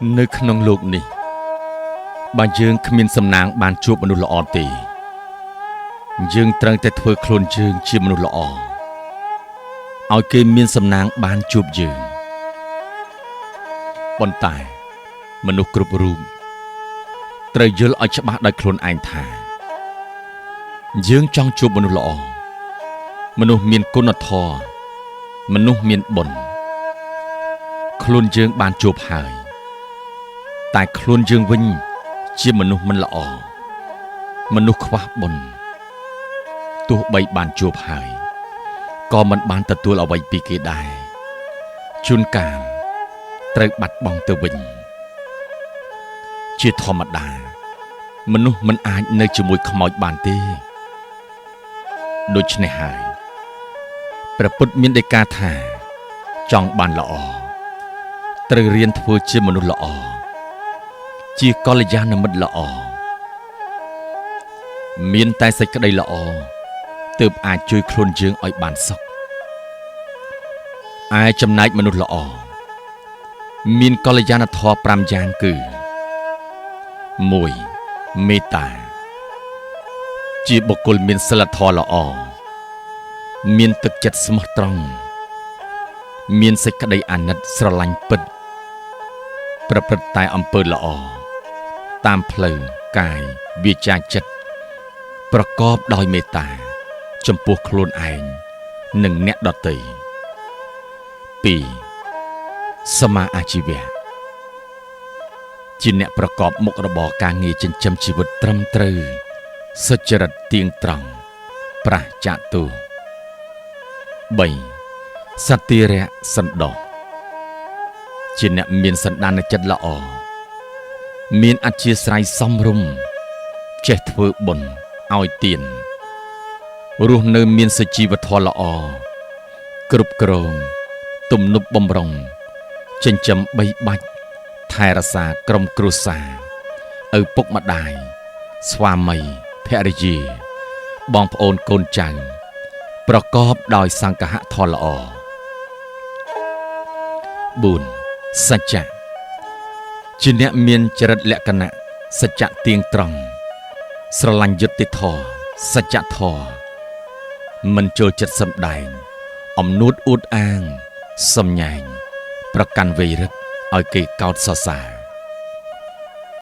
នៅក្នុងលោកនេះបើយើងគ្មានសំណាងបានជួបមនុស្សល្អទេយើងត្រូវតែធ្វើខ្លួនយើងជាមនុស្សល្អឲ្យគេមានសំណាងបានជួបយើងប៉ុន្តែមនុស្សគ្រប់រូបត្រូវយល់ឲ្យច្បាស់ដោយខ្លួនឯងថាយើងចង់ជួបមនុស្សល្អមនុស្សមានគុណធម៌មនុស្សមានបុណ្យខ្លួនយើងបានជួបហើយតែខ្លួនយើងវិញជាមនុស្សមិនល្អមនុស្សខ្វះបុណ្យទោះបីបានជួបហើយក៏មិនបានទទួលអ្វីពីគេដែរជួនកាលត្រូវបាត់បង់ទៅវិញជាធម្មតាមនុស្សមិនអាចនៅជាមួយខ្មោចបានទេដូច្នេះហើយព្រះពុទ្ធមានដីកាថាចង់បានល្អត្រូវរៀនធ្វើជាមនុស្សល្អជាកល្យាណមិត្តល្អមានតែសេចក្តីល្អទើបអាចជួយខ្លួនយើងឲ្យបានសុខឯចំណែកមនុស្សល្អមានកល្យាណធម៌5យ៉ាងគឺ1មេត្តាជាបុគ្គលមានសីលធម៌ល្អមានទឹកចិត្តស្មោះត្រង់មានសេចក្តីអាណិតស្រឡាញ់ពិតប្រព្រឹត្តតែអំពើល្អតាមផ្លូវកាយវាចាចិត្តប្រកបដោយមេត្តាចំពោះខ្លួនឯងនិងអ្នកដទៃ2សមាអាជីវៈជាអ្នកប្រកបមុខរបរការងារចិញ្ចឹមជីវិតត្រឹមត្រូវសុចរិតទៀងត្រង់ប្រាសចាកទោស3សតិរៈសន្តោសជាអ្នកមានសន្តានចិត្តល្អមានអធ្យាស្រ័យសមរម្យចេះធ្វើបុណ្យឲ្យទានរស់នៅមានសុជីវធម៌ល្អគ្រប់គ្រងទំនប់បំរុងចិញ្ចឹមបីបាច់ថែរក្សាក្រុមគ្រួសារឪពុកម្ដាយស្វាមីភរិយាបងប្អូនកូនចៅប្រកបដោយសង្ឃហធម៌ល្អ4សច្ចៈជាអ្នកមានចរិតលក្ខណៈសច្ចៈទៀងត្រង់ស្រឡាញ់យុត្តិធម៌សច្ចធម៌មិនចូលចិត្តសម្ដែងអំនួតអួតអាងសំញែងប្រកាន់វេរឹកឲ្យគេកោតសរសើរ